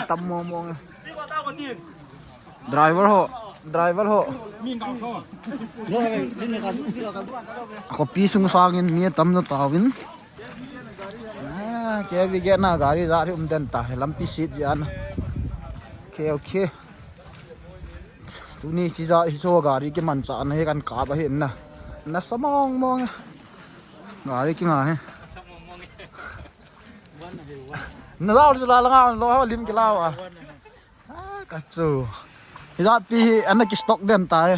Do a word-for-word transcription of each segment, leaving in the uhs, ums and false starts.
Tam mong mong. Driver ho, driver ho. Khopi sung sangin mi tam na tauvin. Ah, K V gate na gari jari um den ta, lampi sit jeh a na. Okay, okay. Tuni chi jari chu gari kimanchah na hi kan kap ahi na. Nasa mong mong. Gari kinga hi. Na jao chu la la nga lo ho lim kilao a. Ah, ka chu. Hijat pi hi ana ki stock den ta e.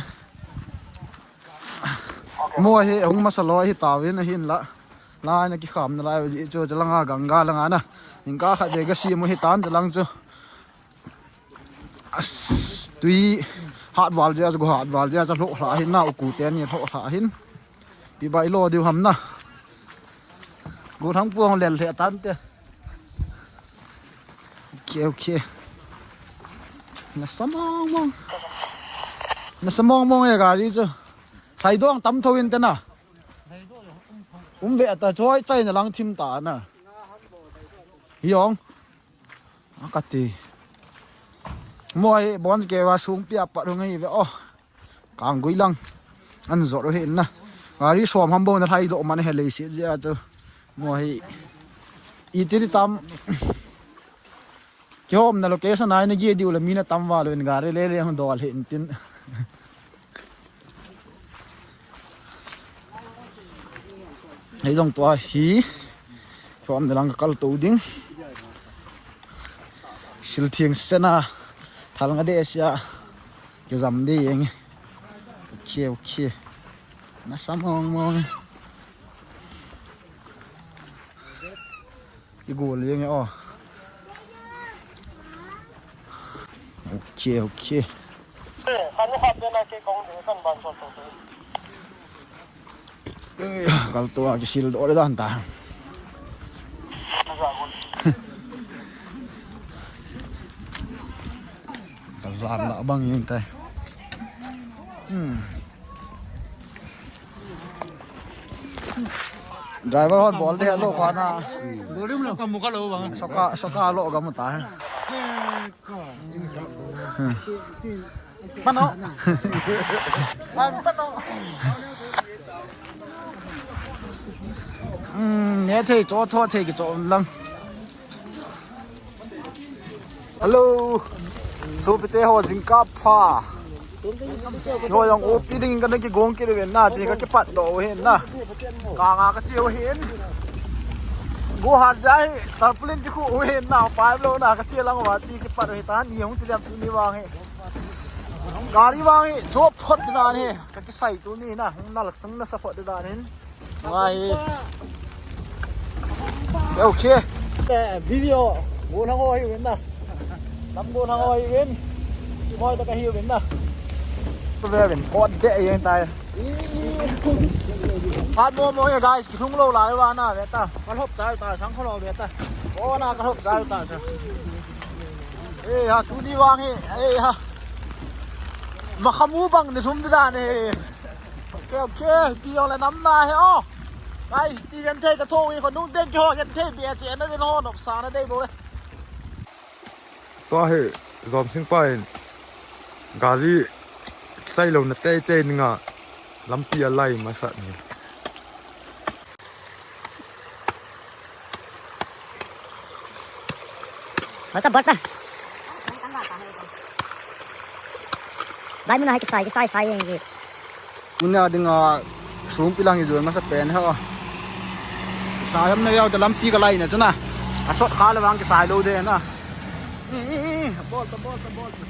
Mo hi hung masa lo hi tauvin ahin la. Lai na ki kham na lai ji chu chalanga ganga langa na. Inka khat de ga si mo hi tan chalang chu. As, tui hat val jia, go hat val jia, cha lhoh hla hin na, u ku te ni lhoh hla hin. Pi bai lo diu ham na. Go thang puang lel le tan te. Okay, okay. Nasa mong mong. Nasa mong mong e gari chu. Thlai dong tam tho in te na. Um ve ta choi chai na lang thim ta na. Hi ong. A ka ti. Mo hi bon ke wa sung pia pat hung hi ve o. Kang gui lang. An jot hi na. Gari som ham bo na lhai do man he lei si jia chu. Mo hi. I ti ti tam. Ki hom na location ai na gi diu la mi na tam wa lo in gari le le hung dol hi in tin. Hei jong tua hi. Hom na lang ka kal to ding. Sil thiang sena. Thal nga de sia. Ke jam de yeng. Okay, okay. Nasa mong mong. Ki gol yeng o. Okay, okay. Kal to a ki sil do le dan ta. Ka zan la bang yeng tai. Hmm. Driver hon bol de lo kha na. Volume lo ka mu ka lo bang. Soka, soka lo ka mu ta. Pano. Pano. Hmm, ne thei cho tho thei ki cho lang. Hello. Sopite ho jingkah pha. Ho jong opi ding kana kigong kit uvin na, chi ka kipat doh u hin na. Ka nga ka chi u hin. Go hat jai, tarpaulin chi khu u hin na, pai lo na, ka chi lang wa chi kipat u hi ta, ni hung ti liam tu ni vang hi. Gari vang hi, chop phot na ni, ka kisai tu ni na, hung na la sang na sa phot da ni. Ngai. Okay. Eh, video. Go na go hi win na. Lam go na go hi win. Moi ta ka hi win na. Ve win. Pot de yeng tai. Pat mo mo ya guys, ki thung lo lai wa na ve ta. Ka lhop chai ta, sang kho lo ve ta. O na ka lhop chai ta cha. Eh, ha, tu ni wang hi. Eh, ha. Ma khamu bang ni thum da ni. Okay, okay, pi jong le nam na he o. Guys, ti jen thei ka tho wi ko nung den ki ho jen thei bia che na den ho nop sa na dei bo. Tua hi, Jomsing pa in gari sai lo na tei tei ni nga lampi a lai masa ni. Bolta, bolta. Bai muna hai kisai, kisai, sai yeng ji. Muna dinga sung pilang hi jun masa pen ha. Sai ham na yau ta lampi ka lai na chuna. A chot kha le wang kisai lo de na. Bolta, bolta, bolta.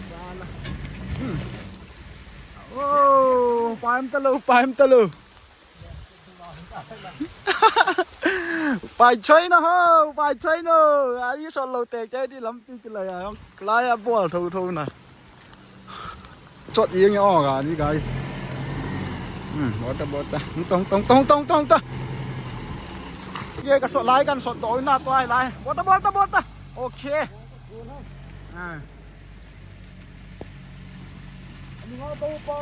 Oh, paim ta lo, paim ta lo. Pai choi na ho, pai choi no. Ari so lo te te di lampi ti la ya. Lai a bol tho tho na. Chot yeng o ga ni guys. Hmm, bota bota. Tong tong tong tong tong ta. Ye ka so lai kan so to na to ai lai. Bota bota bota. Okay. Ah. Ani ho to pa.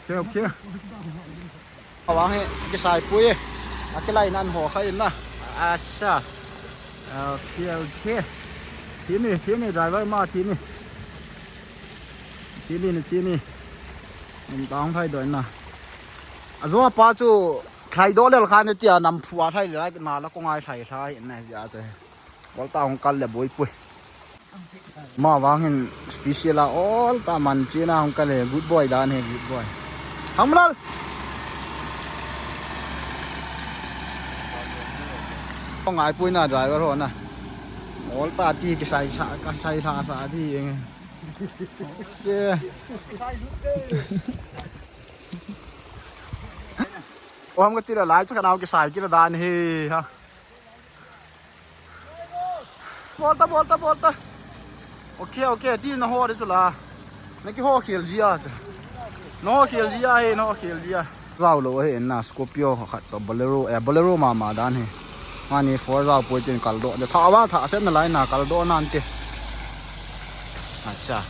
Okay, okay. Awang hi, kisai pui. Akilai nan ho khai na. Acha. Okay, okay. Thi ni, thi ni, driver ma thi ni. Thi ni, thi ni. Hung tang thai doi na. Ajo pa chu thai do lel khan tia nam phua thai le na la ko ngai thai thai na ja te. Bol ta hung kal le boi pui. Ma vang hin special a ol ta man china hung kal le good boy dan he good boy. Hamlal. Ko ngai pui na driver ho na. Ol ta ti kisai sa ka sai sa sa ti eng. Che. Om ka tira lai cha ka nau kisai kila dan he ha. Bol ta, bol ta, bol ta. Okay, okay, ti na ho de chu la. Na kiho khel ji a. Na ho khel ji a he, na ho khel ji a. Rau lo he na Scorpio khat to Bolero, eh, Bolero mama dan he. Ani four rau poi tin kal do. De tha wa tha sen na lai na kal do nan te. Acha.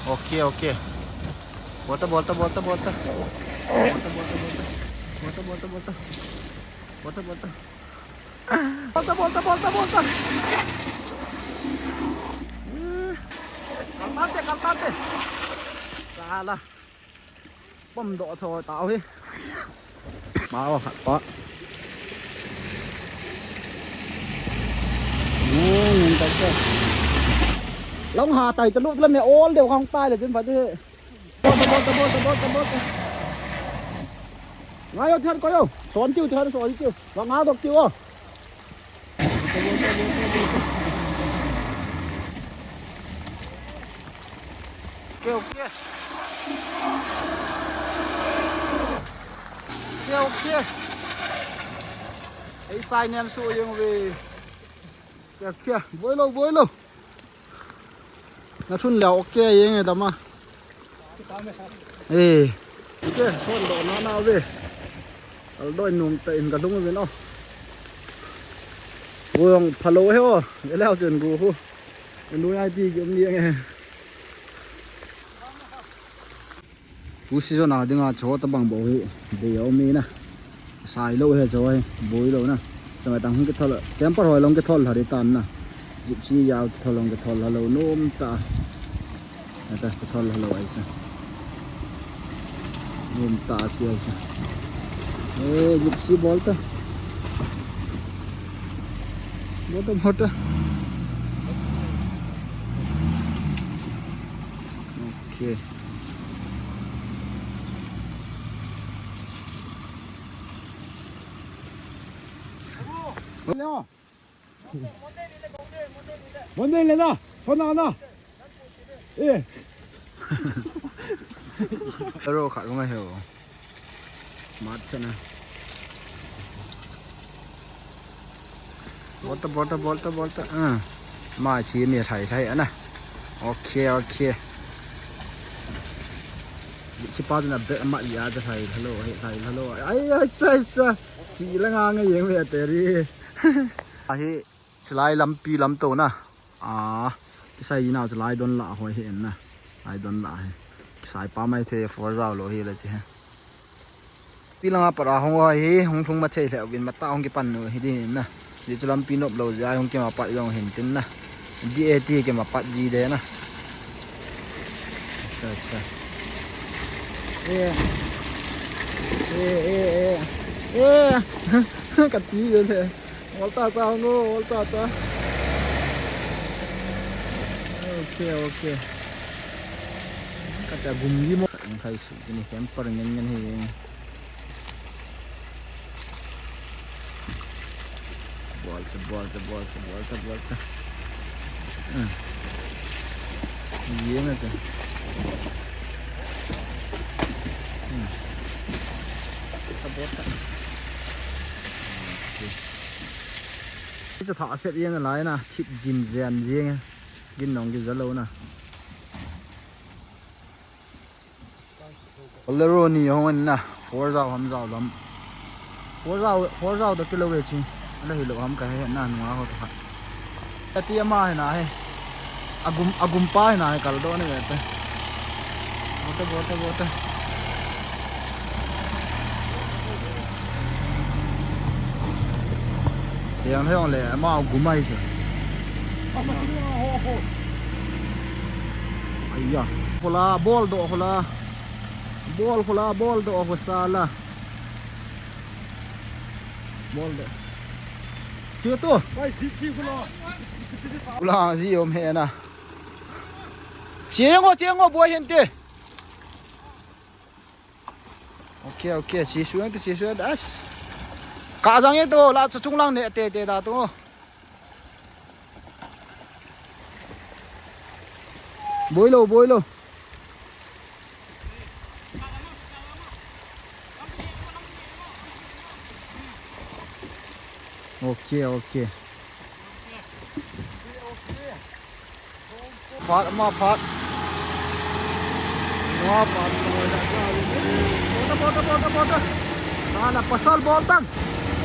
Okay, okay. Bol ta, bol ta, bol ta, bol ta. Bol ta, bol ta, bol ta. Bol ta, bol ta, bol ta. Bol ta, bol ta. Bol ta, bol ta, bol ta, bol ta. Eh. Kaltate, kaltate. Sala. Bom do tho tao hi. Ma wa khat pa. Ngun ngun ta ta. Long ha tai ta lut la me ol deu khang tai le tin pha ti. Bol ta, bol ta, bol ta, bol ta, bol ta. Ngai yo, thian ko yo. Son tiu, thian son tiu. Wa nga dok tiu o. Okay, okay. Okay, okay. Ei sai nian su yeng ve. Okay, okay. Boi lo, boi lo. Na thun leh okay yeng e dama. Eh. Okay, son do na na ve. Al do num ta in ka lung ve no. Gu yong phalo he o. Ele au chen gu hu. Nu ai ti ki um ni e. Tu season a dinga cho tabang bou hi dei a um e na. Sai lou hi cho hi boi lou na. Chama tang hung kithol, camper hoi long kithol lha di tan na. Gypsy jao kithol long kithol lha lou nom ta. Ata kithol lha lou ai sa. Nom ta si ai sa. Eh, gypsy bol ta. Bol ta, bol ta. Okay. Hello. Monday le na, phone na na. Eh. Ro khat lo ngai he o. Mat chana. Bol ta, bol ta, bol ta, bol ta. Ah. Ma chi mi thai thai ana. Okay, okay. Chi pa na be ma ya ta thai hello, thai hello. Ai, ai, sa, sa. Si la nga nga yeng ve te ri. Ahi, chilai lampi lam to na. Ah, kisai na chilai don la hoi he na. Ai don la he. Kisai pa mai the for rau lo he la che he. Pi langa pat a hung hoi hi, hung lhung ma thei lheh uvin mata hung kipan u hi ding in na. Di chu lampi nop lou jeh a hung kima pat jong hin tin na. Di e ti kima pat ji de na. Acha, acha. Eh. Eh, eh, eh. Eh. Ka ti de le. Ol ta ta hung o, ol ta ta. Okay, okay. Ka ta gum ji mo. Ka khai su ni camper ngen ngen hi. Bol ta, bol ta, bol ta, bol ta, bol ta. Hmm. Ye na ta. Hmm. Ta bol ta. Okay. Cha tha set ye na lai na, thip jim jen jeng. Gin nong ki jalo na. Bolero ni hong in na, four zau ham zau lam. Four zau, four zau da kilo ve chi. Ala hi lo ham ka he na nua ho ta. Ati ama he na he. Agum, agum pa he na he kal do ne ve te. Bote, bote, bote. Yang hei ong le, ama gumai se. Aiya. Khola, bol do khola. Bol khola, bol do khosa la. Bol do. Che to. Bai, si, si, khola. Khola, si om he na. Che ngo, che ngo, boi hen te. Ok, ok, chi suang te, chi suang te, as. Ka jang ye to, la cha chung lang ne, te, te, da to. Boi lo, boi lo. Ok, ok. Phat, ama phat. Ama phat. Bota, bota, bota, bota. Ala, pasal bol tang.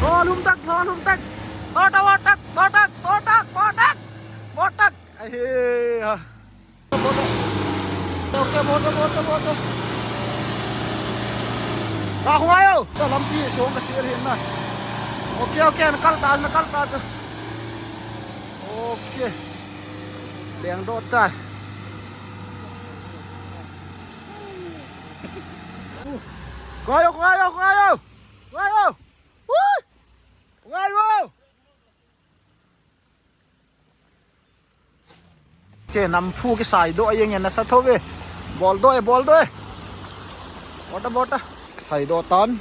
Bol um tang, bol um tang. Bota, bota, bota, bota, bota. Bota. Ai, ha. Bota. Bota, bota, bota, bota. Ka hung ayo. Ta lampi song ka share hin na. Ok, ok, na kal ta, na kal ta. Ok. Leng do ta. Koyo, koyo, koyo. Koyo. Ui! Koyo. Ke nam phu ke sai do ye ngen na sa tho ve. Bol do e, bol do e. Bota, bota. Sai do tan.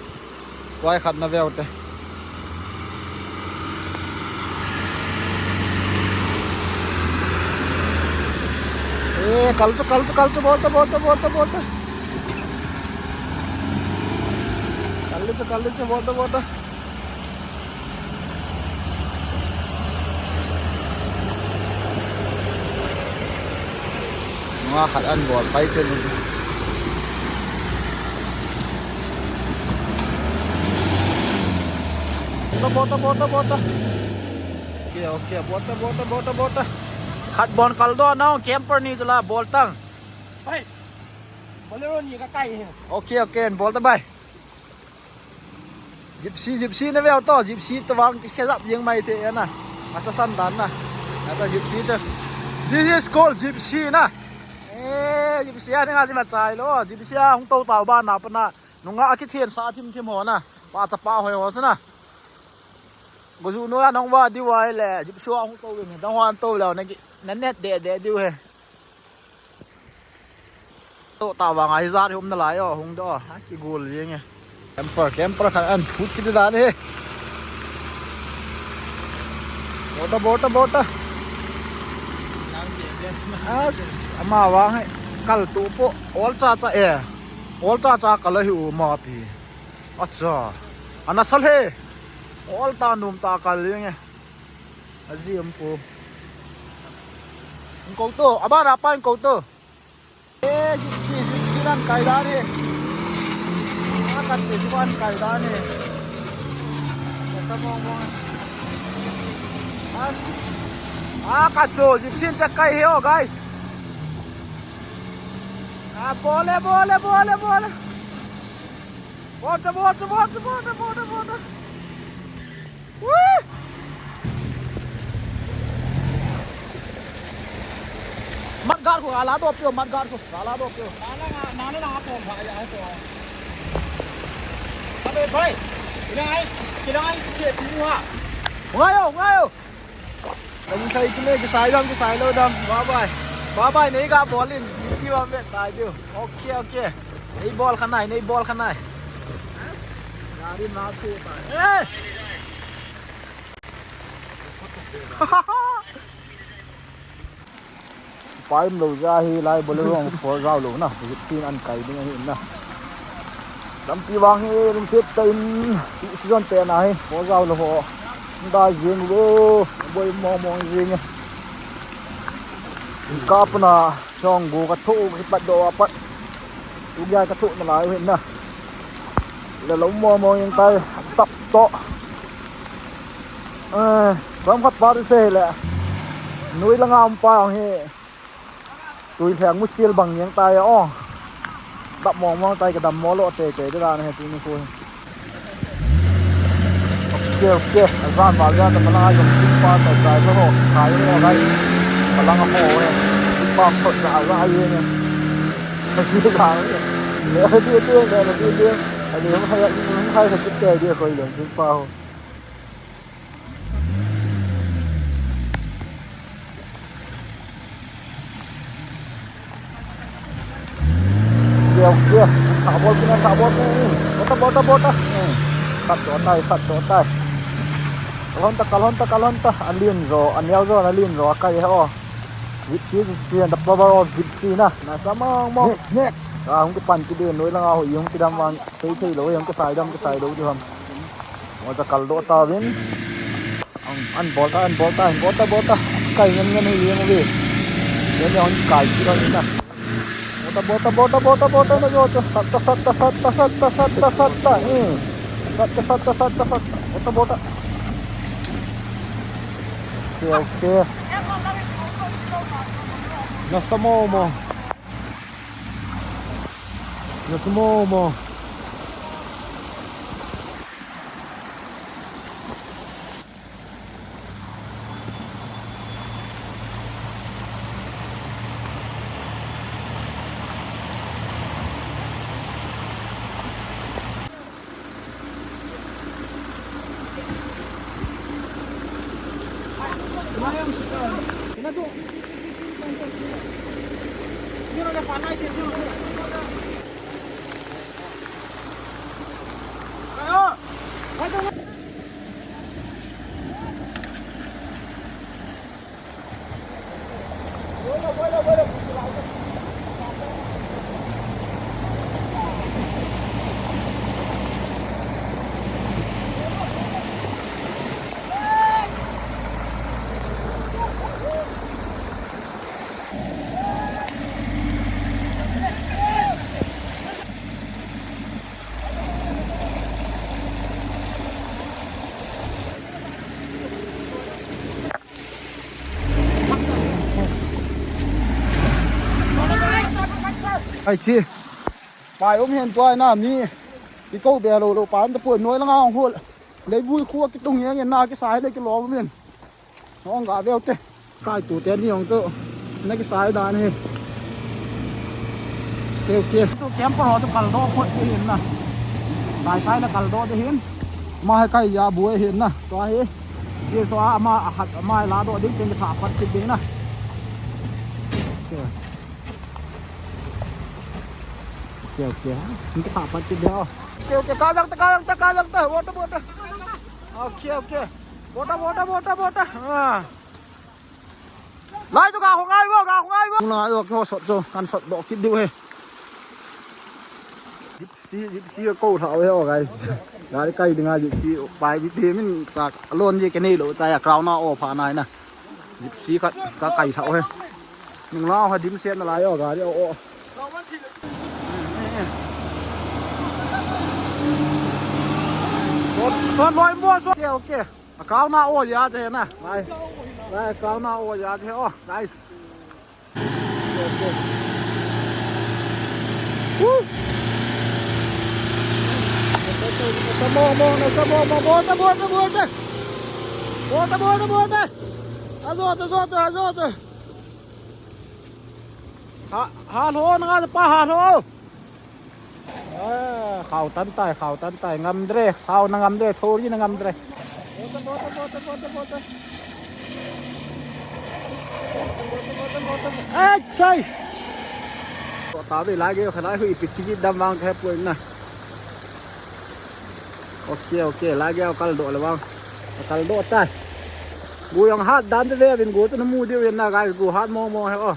Wai khat na veu te. Eh, kal chu, kal chu, kal chu, bota, bota, bota, bota. Kal chu, kal chu, bota, bota. Nga khat an bol pai te nu. Bota, bota, bota, bota. Ok, ok, bota, bota, bota, bota. Khat bon kal do na, camper ni jala bol tang. Bai. Bolero ni ka kai he. Ok, ok, bol ta bai. Gypsy, Gypsy na veu to, Gypsy to vang ki khezap jeng mai te na. Ata san dan na. Ata Gypsy cha. This is called Gypsy na. Eh, Gypsy a nga jima chai lo, Gypsy a hung to tau ba na pa na. Nunga a kithen sa thim thim ho na. Pa cha pa hoi ho cha na. Gozu no ya nong wa di wa le, Gypsy a hung to ve ni. Dang hwan to le na ki. Na net de de di he. To ta vang a hi zat hi um na lai o, hung do, ha, ki gol jeng e. Camper, camper khat an phut kiti dan e. Bota, bota, bota. As, ama vang hi kal tu po, ol cha cha e. Ol cha cha kal hi u ma pi. Acha. Ana sal he. Ol ta num ta kal jeng e. Aji um po. Hung ko to, aba ra pa hung ko to. Eh, Gypsy, Gypsy nan kai dan e. A kan te chu an kai dan e. Sa mong mong. As. A ka chu Gypsy cha kai he o, guys. A bole, bole, bole, bole. Bota, bota, bota, bota, bota, bota. Woo! Mat gar ko, ala do pio, mat gar ko, ala do pio. Nana, nana, nana, ko, ba, ya, ko. Abe, bhai, ina ai, ina ai, ke, tu ha. Ngayo, ngayo. Lam sai kile, kisai dam, kisai lo dam. Bye bye. Bye bye, nei ga bol in, ti wa me tai diu. Okay, okay. Nei bol khanai, nei bol khanai. Gari na thu tai. Eh! Paim lo ja hi lai Bolero hung pho jao lo na, tin an kai ding ahi na. Lampi vang hi lungset cha in, season te na hi, pho jao lo ho. Da jing lo, boi mong mong jing. Ka puna, chong gu ka thu, ki pat do apat. Tu gya ka thu na lai hin na. Le lo mong mong jing tai, tap to. Eh, ram khat pa ri se le. Nui la ngam pa ang hi. Tui lheng mu chil bang yang tai o. Dap mong mong tai ka dam mo lo te te de dan he tu ni khu. Okay, okay. Ajan val ja ta, malang a jong jing pa ta, driver ho, driver ho, guys. Malang a ho, eh. Jing pa phot ja ja ye ne. Ka ji la, eh. Le, di, di, le, di, di. Ale, hung hai, hung hai, sa kit te, di, khoi le, jing pa ho. Keo, keo. Thah bol pin, thah bol pin. Bota, bota, bota. Hmm. Sat doh tai, sat doh tai. Kalhon ta, kalhon ta, kalhon ta. Alin jo, aneo jo, alin jo, akai he o. Gypsy, Gypsy, and the power of Gypsy na. Nasa mong mong. Next, next. Ah, hung kipan kit ding, noi langa ho, hung kidam vang. Thei thei lou, hung kisai dam, kisai lou di ham. Mo ja kal doh tauvin. An, an bol ta, an bol ta, an bol ta, bol ta. Kai ngen ngen hi jeng uve. Ngen ngen kai kit lou na. Bol ta, bol ta, bol ta, bol ta, bol ta, na jo ta. Sat ta, sat ta, sat ta, sat ta, sat ta, sat ta. Hmm. Sat ta, sat ta, sat ta, sat ta. Bol ta, bol ta. Okay, okay. Nasa mong mong. Nasa mong mong. Ai chi. Pai um hen tua na mi. Iko be lo lo pa um ta pu noi langa hung hol. Leivui khu kitung yang na kisai le kilom min. Hung ga veu te. Kai tu te ni hung tu. Na kisai dan hi. Keo keo. Tu camper ho tu kal doh phot te hin na. Kai sai na kal doh te hin. Ma hai kai ya bu hin na. Tua hi. Ye so a ma a hat ma la doh ding te ni pha pat kit ding na. Keo. Okay, okay. Ni pha pat kit ding o. Okay, okay. Ka jang ta, ka jang ta, ka jang ta. Water, water. Okay, okay. Bota, bota, bota, bota. Ah. Lai tu ka hung ai vo, ka hung ai vo. Hung ai vo, kho sot tu, kan sot doh kit diu he. Gypsy, Gypsy ko thau he, oh, guys. Gari kai dinga Gypsy pai bi te min ka alon je ke nei lo ta ya crown na o pha nai na. Gypsy ka, ka kai thau he. Nung la ha dim se na lai o gari o o. Sot, sot loi mo, sot. Okay, okay. A crown na o ya je na. Lai. Lai, crown na o ya je. Oh, nice. Okay, okay. Woo! Nasa mo, mo, nasa mo, mo. Bota, bota, bota. Bota, bota, bota. Azot, azot, azot. Ha, ha lo, na pa, ha lo. Ah, khau tan tai, khau tan tai, ngam dre, khau na ngam dre, thori na ngam dre. Bota, bota, bota, bota, bota. Achai. Ko ta ve lage, khalai hui pit ki dam vang khe pu na. Okay, okay, lage kal doh le vang. Kal doh tai. Gu jong hat dan te ve vin gu tu na mu diu vin na, guys, gu hat mo mo he o.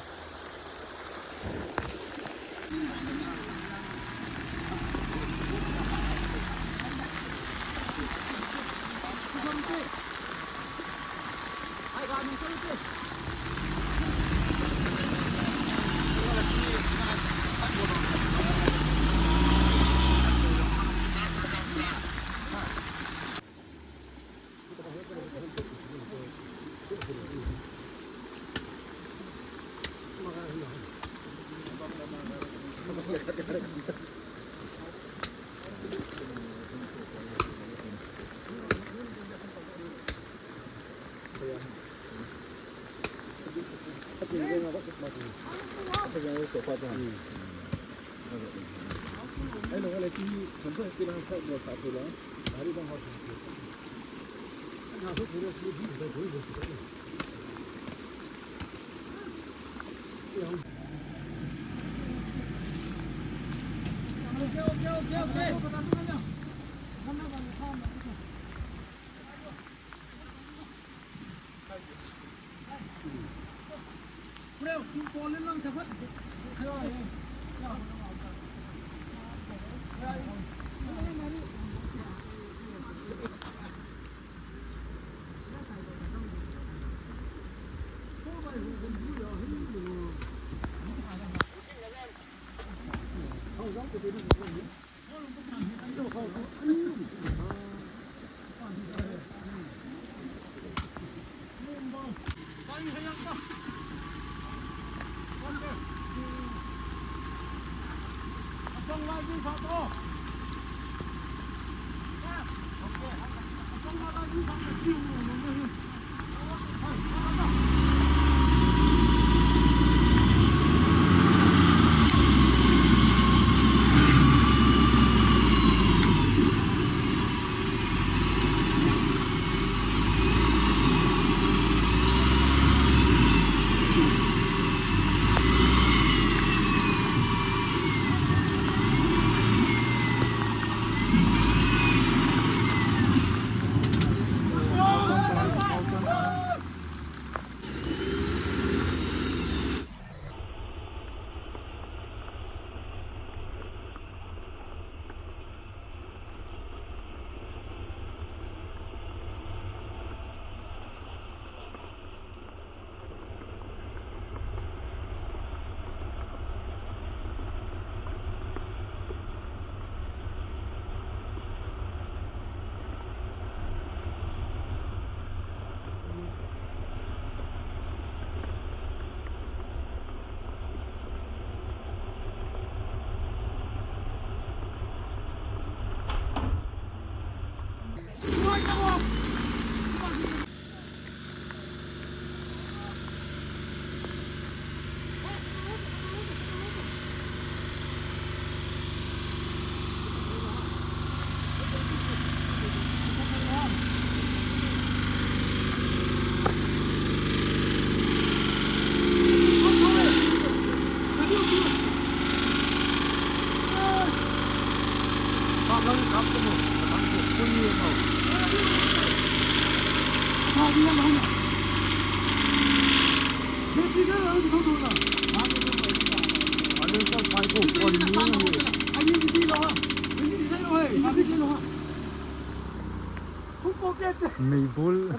Meibol.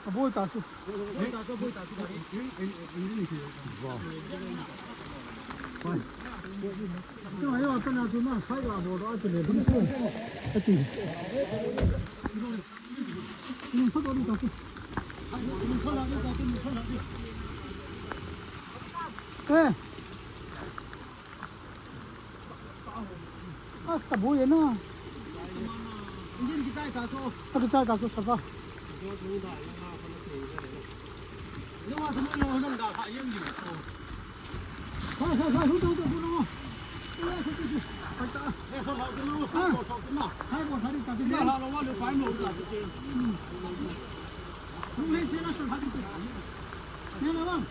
Aboi ta chu. Eh. Asa boi na. Engine kichai ta chu. A kichai ta chu sapa. Hai, hai, hai, hu, hu, hu, hu, hu. Hai, ta. Hai, bo, sa, ta. Hmm. Hu, hai, se, na, sa, ta. Ne, na, bang.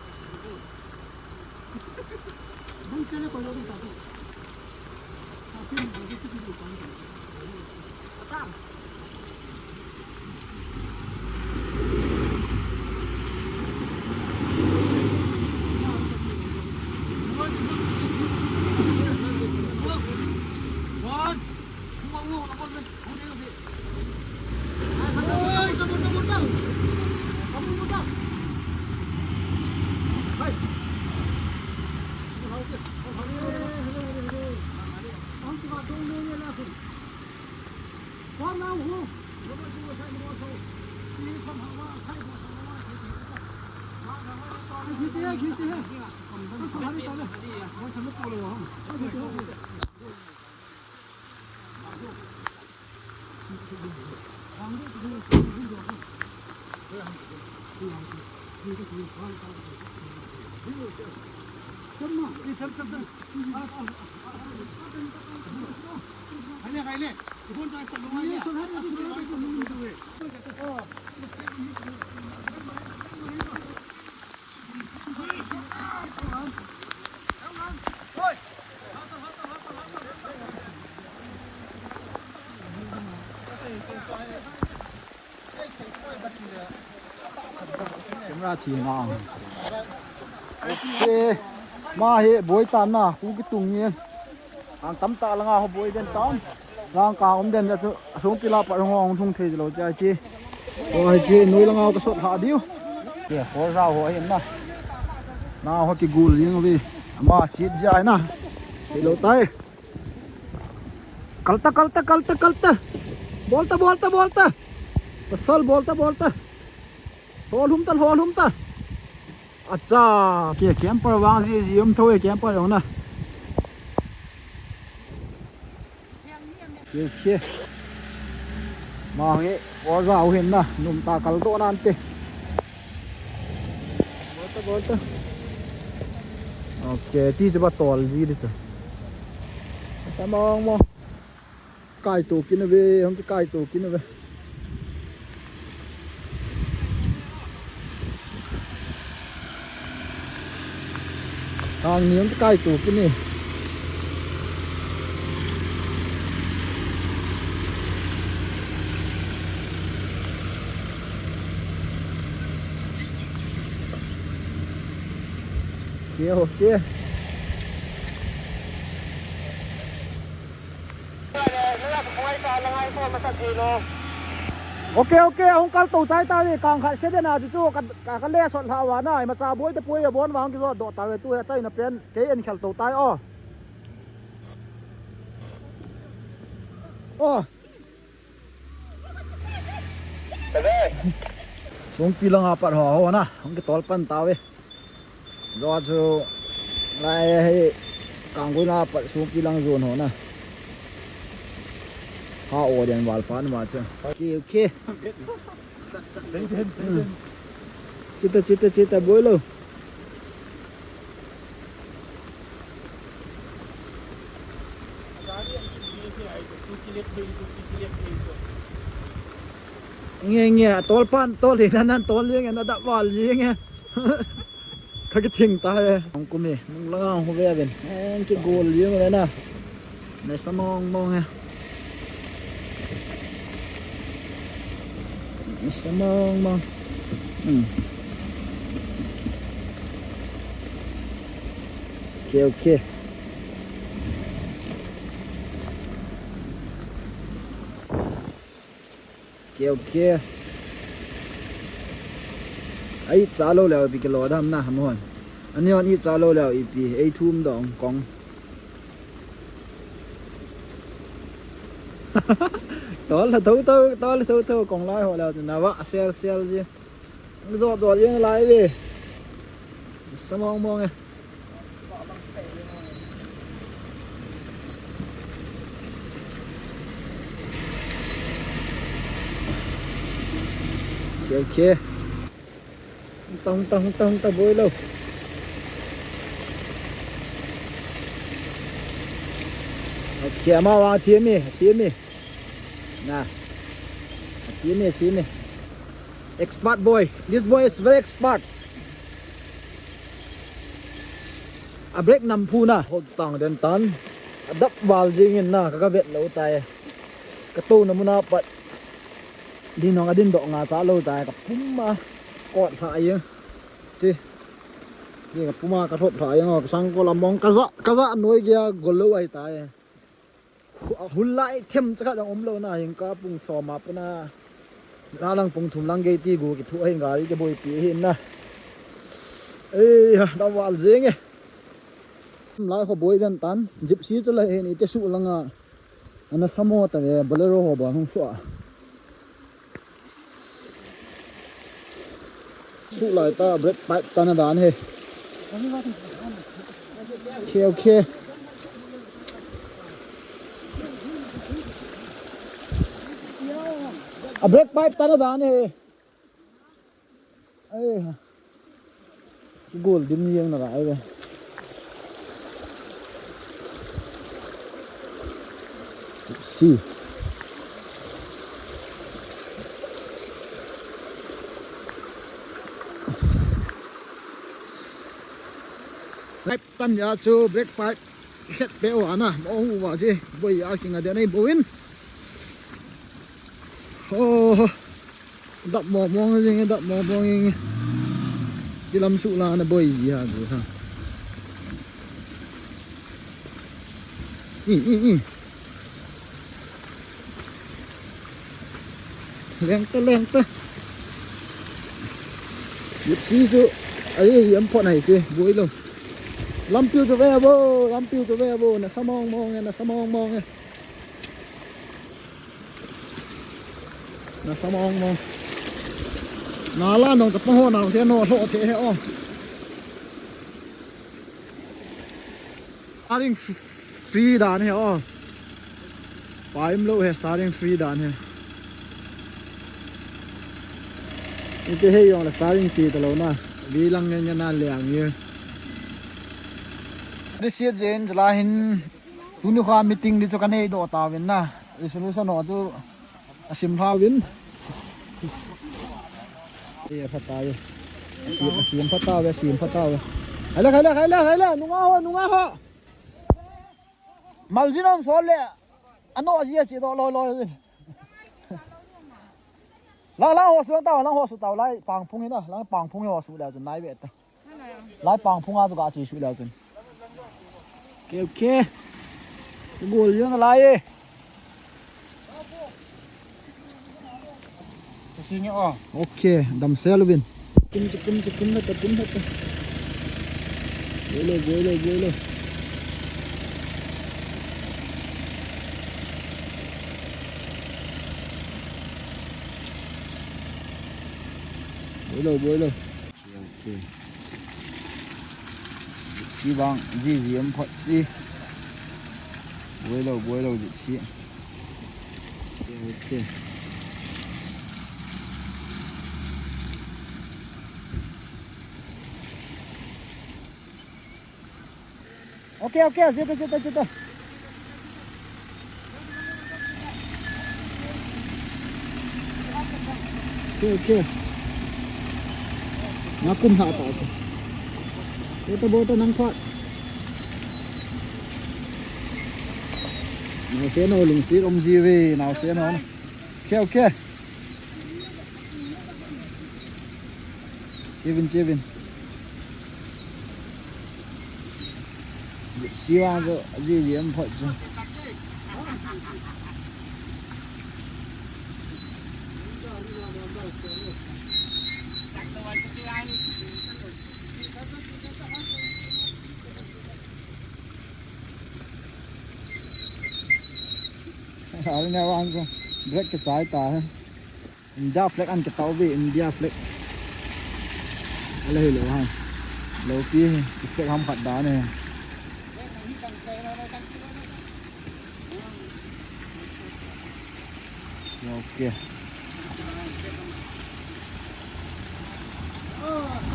Camera thi na. Okay. Ma hi boi tan na, khu kitung nge. Ang tam ta langa ho boi den tan. Lang ka um den chu, asung pila pa hong hung thei lo cha chi. O, hi chi noi langa ka sot ha diu. Ke, ho ra ho hin na. Na ho kigul jing vi. Ma sit jai na. Lo tai. Kalta, kalta, kalta, kalta. Bolta, bolta, bolta. Pasal bolta, bolta. Lholhum ta, lholhum ta. Acha, ke camper vang ji ji um tho e camper jong na. Ke, ke. Ma nge, o ja u hin na, num ta kal to nan te. Bolta, bolta. Okay, ti chu ba tol ji di sa. Sa mong mong. Kai to kin ve, hong kai to kin ve. Hang ni hong kai to kin ni. Okay, okay. Okay, okay, ahung kal to chai ta ve, kang khat se den a chu chu ka, ka, ka le sot hla va na, imacha boi te poi a bon vang ki zo do ta ve tu he chai na pen, kei en khel to tai o. O. Sungpi langa pat ho ho na, hung kitol pan ta ve. Zo chu lai hi kangkui na pat sungpi lang zon ho na. Ha o den val pan ma chu. Okay, okay. Chita, chita, chita, boi lo. Nge, nge, tol pan, tol hi nan, nan tol jing, na dap val jing e. Ka kithing ta e. Hong kum e, nung langa hung ve ven. Hong kigol jing le na. Nasa mong mong e. Nasa mong mong. Hmm. Okay, okay. Okay, okay. Ai, cha lo leo ipi kilo dam na, ham hon. Ani hon i cha lo leo ipi, ei thum dong kong. Tol la tho tho, tol la tho tho, kong lai ho leo, na va, sel, sel ji. Zo, zo, jeng lai ve. Sa mong mong e. Okay, okay. Tong, tong, tong, tong, boi lo. Okay, ama wa, chimi, chimi. Na. Chimi, chimi. Expert boy. This boy is very expert. A brake nam phu na. Hot tang den tan. A dap val jing in na. Ka, ka vet lo tai. Ka to na muna pat. Din hong a din do nga cha lo tai. Ka pum a. Kot tha ai. Ti. Ti ka pum a ka thot tha ai. Ka sang ko la mong ka za, ka za noi gei a gol lo ai tai. Hu-, hun lai them cha khat dang um lo na, hing ka pung som a puna. Na lang pung thum lang gei ti gu kithu ahin gari kiboipi ahin na. Ei, ha, da val jing e. Lai ho boi den tan, Gypsy chu lai hin ite su langa. Ana samo ta ve, Bolero ho ba hung su a. Su lai ta, brake pipe ta na dan he. Okay, okay. A break pipe tana dan e. Ai ha. Gol dim yeng na lai ve. Si. Pipe tan ya chu break pipe. Khet pe o ana, mo hu va je, boi a kinga de nei boin. Oh, dap mo mo jing, dap mo mo jing. Kilam su la na boi ya du ha. I, i, i. Leng ta, leng ta. Yip si su. Ai, yam pho nai che, boi lo. Lampiu chu ve bo, lampiu chu ve bo, na sa mong mong e, na sa mong mong e. Na sa mong mong. Na la nong ta pa ho na se no lo the he o. Starting f-, free dan he o. Paim lo he starting free dan he. Ite he yong la starting chi ta lo na. Vi lang nge nge na le ang ye. Ni siat jen jala hin. Tuni kha meeting ni chu ka nei doh ta vin na. Resolution ho chu a sim hla vin. E pha ta ve. A sim, a sim pha ta ve, a sim pha ta ve. Hai le, hai le, hai le, hai le. Nunga ho, nunga ho. Maljin om sol le. Ano ji a chi do lo lo vin. Lang, lang ho su lang ta, lang ho su ta lai pang phung hi na. Lang pang phung ho su le chu nai ve ta. Lai pang phunga chu ka chi su leu chun. Okay, okay. Gol jong lai e. Ka chi nge o. Okay, dam sel vin. Kum chi kum chi kum hata kum hata. Boi lo, boi lo, boi lo. Boi lo, boi lo. Okay, okay. Jipsi vang, ji ji em phot si. Boi lo, boi lo, jipsi. Okay, okay. Okay, okay, jeta, jeta, jeta. Okay, okay. Na kum ha ta ta. Bota, bota, nang phat. Nau se no lungsi om ji ve, nau se no. Okay, okay. Chevin, chevin. Siwa ko, ji ji em phot chu. Army vang chu break kichai ta he. India flag an kitau ve, India flag. Ala hi lo ha. Lo pi hi, flag ham khat dan e. Okay.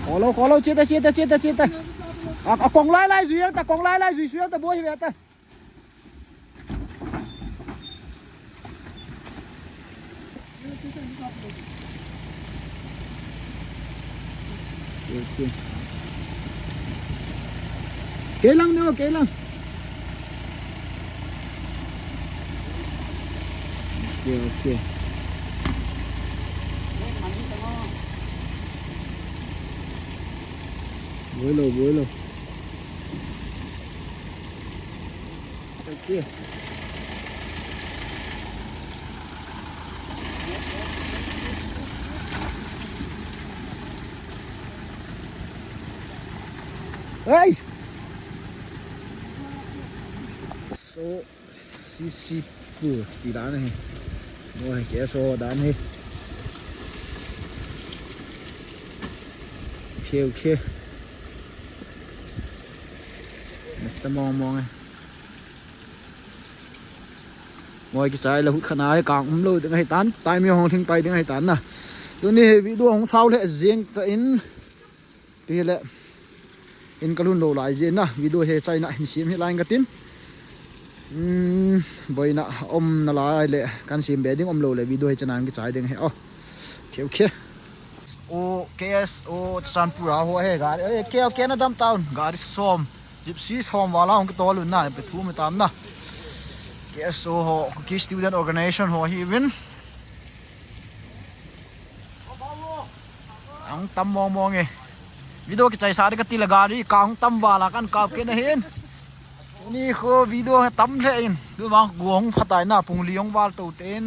Kolo, kolo, cheta, cheta, cheta, cheta. A, a kong lai lai jui ta, kong lai lai jui sui ta, boi hi ve ta. Okay, okay. Keilang ne, keilang. Okay, okay. Boi lo, boi lo. Okay. Hey! So, C C pu ti dan hi. Mo hi ke so dan hi. Okay, okay. Nasa mong mong e. Moi kichai le hut khat na hi kang um lou ding ahi tan, timing hong thing pai ding ahi tan na. Tuni hi video hong sao le jing ta in, pi le in ka lhun lou lai jeh in na, video hi chaina hin sem hi lai ka tin. Um, boina um na lai le kan sem be ding um lou le video hi chaina kichai ding hi. Oh. Okay, okay. O K S O Churachandpur a ho he gari. Eh, okay, okay, na dam town. Gari som. Gypsy som vala hong kitol un na, pe thu mi tam na. K S O ho, Kuki Student Organization ho hi vin. Ang tam mong mong e. Video kichai sa de ka ti le gari, ka ang tam vala kan kap ke na hin. Ni kho video tam le in. Du mang guang phatai na pung li hong val to ten.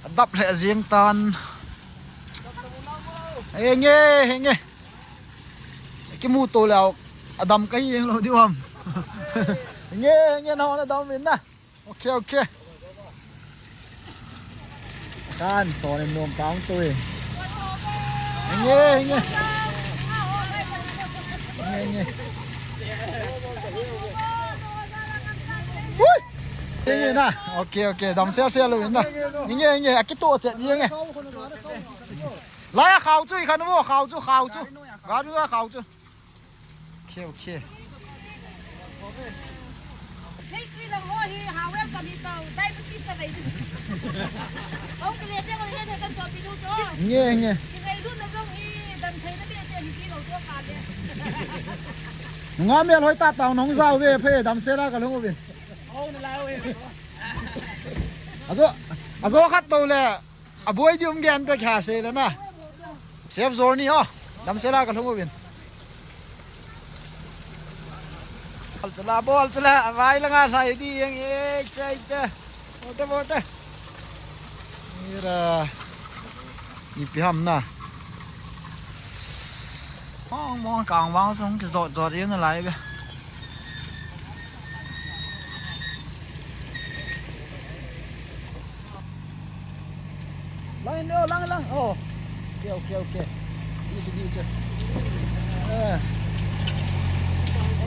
Adap le jing tan. Henge, henge. Kimu to lou. Adam ka hi heng lou di wam. Henge, henge na hona dam in na. Okay, okay. Kan so nem nom tang to e. Henge, henge. Henge, henge. Hui. Henge na. Okay, okay. Dam sel sel lou in na. Henge, henge. Akitu che henge. Lai a khao chu, i khan vo, khao chu, khao chu. Gari a khao chu. Okay, okay. Factory lang ho hi, ha, welcome hi tau, diabetes ta bai. Au, kile te ko le te kan so pi du to. Nge, nge. Ki bai du na jong hi, dan thei na be se hi ki lo to ka le. Nga mel hoi ta tau nong zau ve phe dam se la ka lung ve. Au na la ve. Ajo, ajo khat to le. Aboi di um gen te kha se le na. Safe journey ho. Dam se la ka lhung uvin. Bol chala, bol chala, avai langa sai di yang e, cha, cha. Bote, bote. Ira. Ipi ham na. Mong, mong, kang vang song kijot, jot in alai be. Lang in, oh, lang, lang. Oh. Okay, okay, okay. Di, di, di, di. Eh.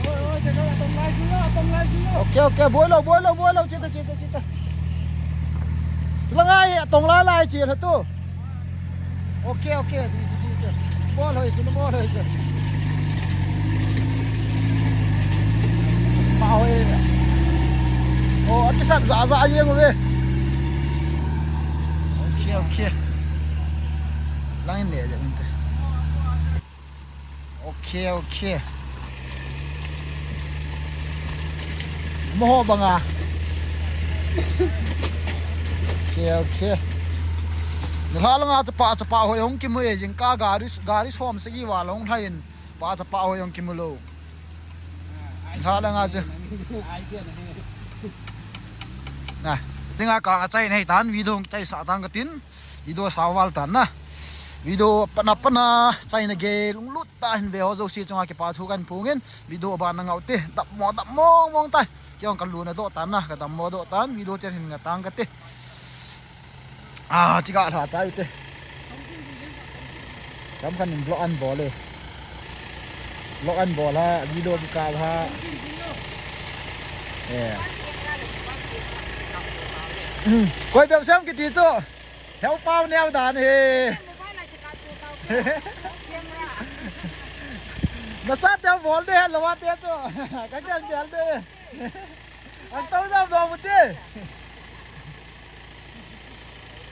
Oh, oh, teka, atong lai sila, atong lai sila. Okay, okay. Boi lou, boi lou, boi lou. Chita, chita, chita. Sila ngai, atong lai lai, chita tu. Okay, okay. Di, di, di, di. Bol hoi, sila bol hoi, sila. Pahoi. Oh, akisan za za yeng ve. Okay, okay. Lang in le je minte. Okay, okay. Moho banga. Okay, okay. Nilha langa chapa chapa hoi hong kimu e jing ka gari gari som sagi val hong lhain pa chapa hoi hong kimu lou. Nilha langa chu. Na, dinga ka achai nei tan video hong chai sa tan ka tin. Video sao val tan na. Video pana pana chaina gei lunglut ta hin ve ho jouse chunga kipa thu kan phung in. Video ban na ngau te. Dam mo, dam mong mong tai. Kei ong ka luna doh tan na, ka dam mo doh tan. Video chen hin nga tang ka te. Ah, chika lha tai te. Kam kan in vlog an bol e. Vlog an bol ha, video kikap ha. Eh. Koi bep sem kiti chu. Heu pau neo dan hi. Na cha teo bol de, lo wa te chu. Ka ken bel de. Ang tau dam dam te.